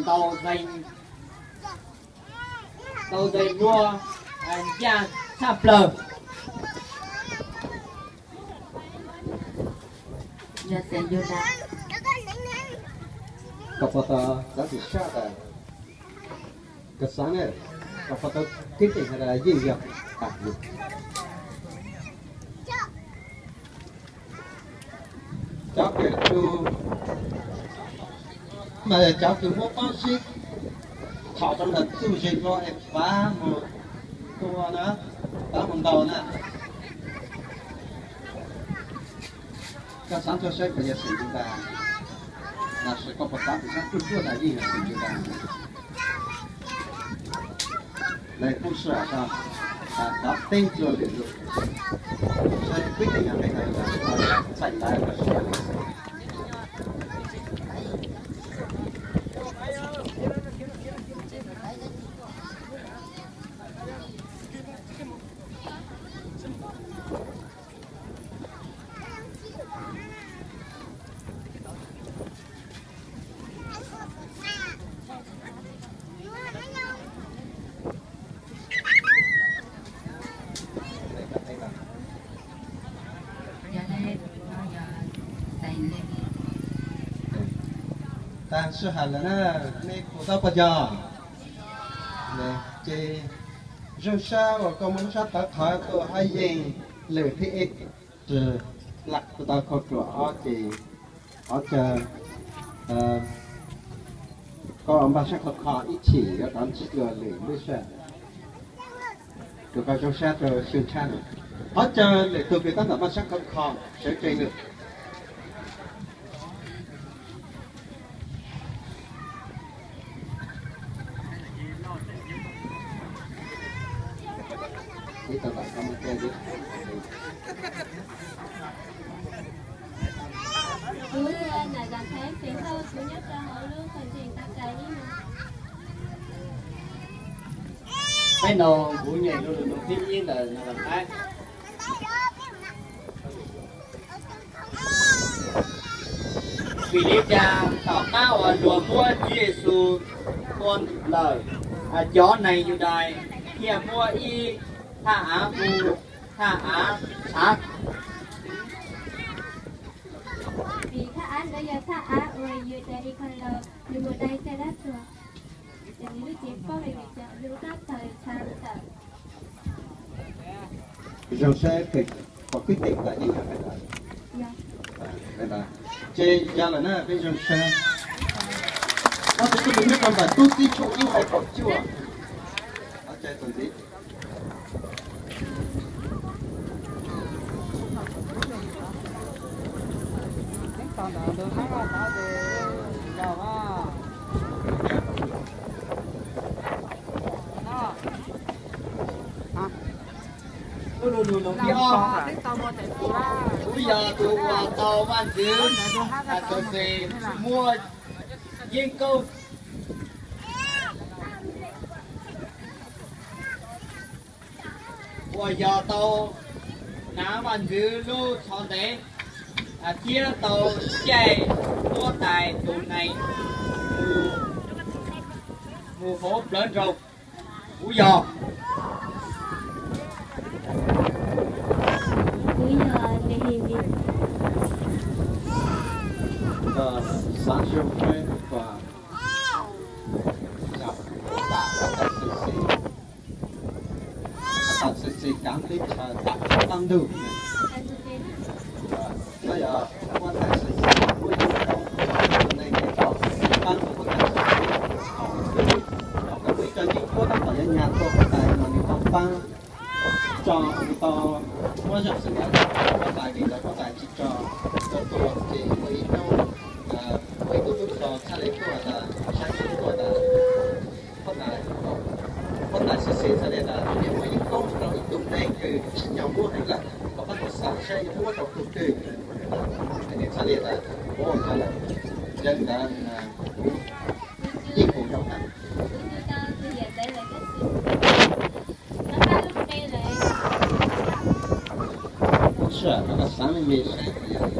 ntau zeeg, ntau zeeg luag ncaj tshaj plaws. Kom pom tau cov tim sab tas, kom xav na, kom pom tau kwv tij hais tias yeej yog tas li. Cov kws tug, mas cov kws muab pob zeb thaum rau ntawm txuj zes dua es fav mus tua na, fav mus ntaus na. Koj xav txog saib puas yog xeem Yus Das, los sis koj puas xav tias sab tsuj tsuaj tas yeej yog xeem Yus Das. Lawv kuj sij hawm tau, thov teb txuas lwm lus, saib kwv tij nyuam qhuav txais ntawv los sis yog lwm xeem. Tag sij hawm lawm na, nej puas tau pom cov? Ces zoo sab uas koj muaj lub sab tawv qhawv tuaj hab yeej lwm thib ib, lam tau kho ruam ob ces qhov chaw koj npaj sab khov kho ib chim yuav rov ntsib dua lwm lub sij hawm. Rau koj zoo sab rau xyoo tshab no, qhov chaw lwm tug kws tab tom npaj sab khov kho sawv tsees lawm. Kuv yog Nam Zam Theeb Xeem Hauj, kuv nyob rau hauv lub qhov ntseeg Tag Kais ib no. Peb nug kuv nyeem lus nug thib ib ntawm Nam Zam Theeb. Vim li cas tom qab uas luag muab Tswv Yexus tua lawm, cov neeg Yudais thiaj muab ib thaj av hu thaj av Tshav? Vim thaj av ntawd yog thaj av uas Yudais ib qho los nws mus dai caj dab tuag, ces nws lub cev poob li nws cov lub tab tawg tshav tawm. Zoo sab pom kwv tij tas yeej yog hais tas. Ces yog lawm na, peb zoo sab. Ob tug tub nyob rau ntawm tub txib tshooj ib nqai kaum cuaj. Cai txuas ntxiv. Lub lus nug thib ob, kuv yog tus uas tau vaj ntxwv Xauxes muab yeeb koob, uas yog tau hnav vaj ntxwv lub tsho ntev, thiab tau caij huab tais tus nees mus hauv plawv nroog. Kuv yog. Kuv yog Nehemis. Xav zoo seb koj yog tam Xauxes, tam Xauxes kav teb chaws tam qab ntuj. Koj yog huab tais Xauxes, huab tais Xauxes, huab tais Xauxes, thaum koj pib cov yeeb ncuab tab tom yuav nyas tuaj, huab tais no nws tau pab tso, nws tau muab zaj xwm ntawd rau huab tais, vim ntawd huab tais tsis tso, tso tuaj ces muaj ib hnub, muaj ib tug tub rog txhaj le tuaj tas, saib tub tuaj tas, huab tais, huab tais Xauxes txhaj le tas, nws muab yeeb koob rau ib tug neeg kws tsim nyog muab heev lawm, kom pab tau xav saib yuav muab rau tus twg. Nws txhaj le tas, ua tau lawm, yog li ntawd kuv yeej hu zoo tas. Kuv sij hawm rau koj xav me me saib puas yog